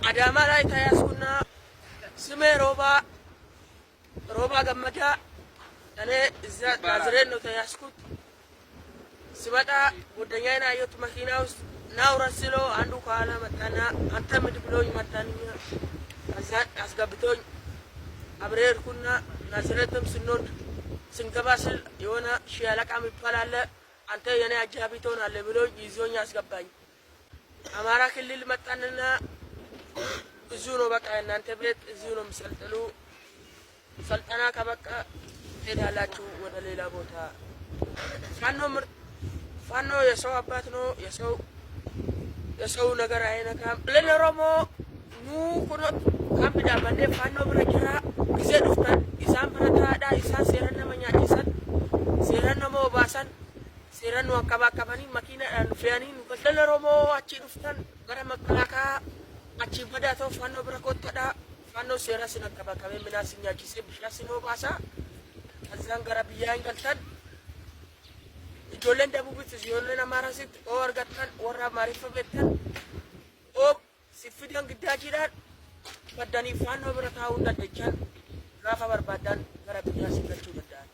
አዳማ ላይ ተያዝኩና ስሜ ሮባ ሮባ ገመዳ። እኔ እዛ ናዝሬት ነው ተያዝኩት። ስመጣ ጓደኛዬን አየሁት መኪና ውስጥ። ና ውረድ ስለው አንዱ ከኋላ መጣና አንተ ምድ ብሎኝ መጣንኛ። ከዛ አስገብቶኝ አብሬ ሄድኩና ናዝሬትም ስንወርድ ስንገባ ስል የሆነ ሺህ አለቃ የሚባል አለ። አንተ የኔ አጃቢ ትሆናለህ ብሎኝ ይዞኝ አስገባኝ። አማራ ክልል መጣንና እዚሁ ነው በቃ እናንተ ቤት እዚሁ ነው የሚሰልጥሉ። ሰልጠና ከበቃ ትሄዳላችሁ ወደ ሌላ ቦታ። ፋኖ ምርጥ ፋኖ የሰው አባት ነው። የሰው ነገር አይነካም። ለን ኦሮሞ ኑ ኩኖ kaampii dhaabannee Faannoo bira jira. Gisee dhuftan isaan bira taa'aadha. Isaan seeran nama nyaachisan, seeran nama obaasan, seeran nu akkabaakabanii makiinaadhaan fe'anii nu galchan. Oromoo achii dhuftan gara makalaakaa achii badaa ta'u Faannoo bira kottadha. Faannoo seera sin akkabaakabee midhaan sin nyaachisee bishaan sin obaasa. Azaan gara biyyaa hin galtan. Ijoolleen Dabuubittis ijoolleen Amaaraasitti oo argattan warra Amaariffa beektan oo si fidan giddaajiidhaan baddanii Faannoo bira taa'uu hin dandechan gaafa barbaadan gara biyyaa si galchuu danda'an.